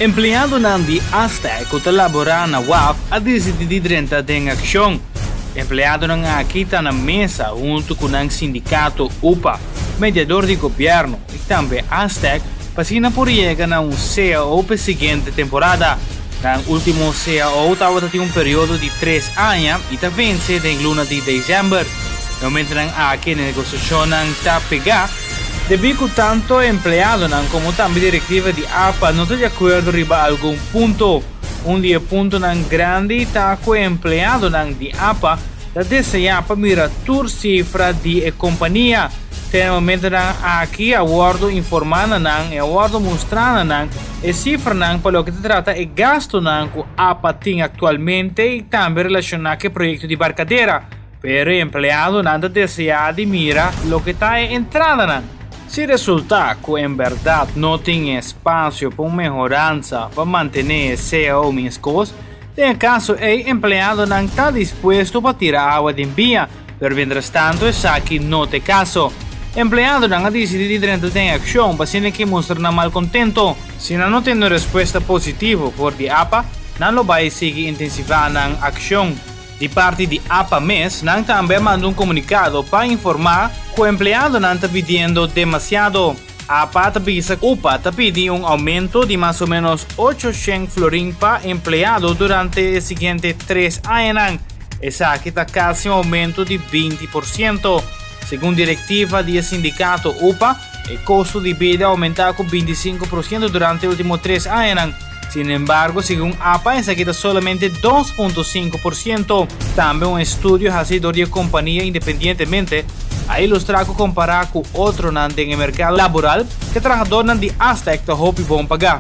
Empleadonan di Astec ku ta laborá na waf a disidí di drenta den akshon. Empleadonan aki ta na mesa huntu ku nan sindikato upa, mediador di gobièrnu i tambe Astec pa asina por yega na un cao p'e siguiente temporada. Nan último cao tabata tin un periodo di tres aña i ta vense den luna di desèmber. E momentonan aki e negosiashonnan ta pegá. Debí ku tantu empleadonan komo tambe direktiva di apa no ta di akuerdo riba algun punto. Un di e puntonan grandi ta ku e empleadonan di apa ta deseá pa mira tur sifra di e kompania. Te na momentonan aki a wòrdu informá na nan i a wòrdu mustrá na nan e sifranan pa loke ta trata e gastunan ku apa tin aktualmente i tambe relashoná ku e proyekto di Barkadera. Pero e empleadonan ta deseá di mira loke ta e entradanan. Si resultá ku en bèrdat no tin espasio pa un mehoransa pa mantené e cao meskos, den e kaso ei empleadonan ta dispuesto pa tira awa den bia, pero mientrastanto esaki no ta e kaso. Empleadonan a disidí di drenta den akshon pa asina ke mustra nan malkontento. Si nan no tene un respuesta positivo for di apa, nan lo bai sigui intensivá nan akshon. Di parti di apa mes, nan tambe a manda un komunikado pa informá ku empleadonan ta pidiendo demasiado. Apa ta bisa ku upa ta pidi un oumento di mas o ménos 800 florin pa empleado durante e siguiente tres añanan. Esaki ta kasi un oumento di 20%. Segun direktiva di e sindikato upa, e kosto di bida a oumentá ku 25% durante e último tres añanan. Sin embargo, segun apa esaki ta solamente 2.5%. Tambe un estudio hasi dor di e kompania independientemente a ilustrá ku kompará ku otronan den e merkado laboral, ku e trahadornan di Astec ta hopi bon pagá.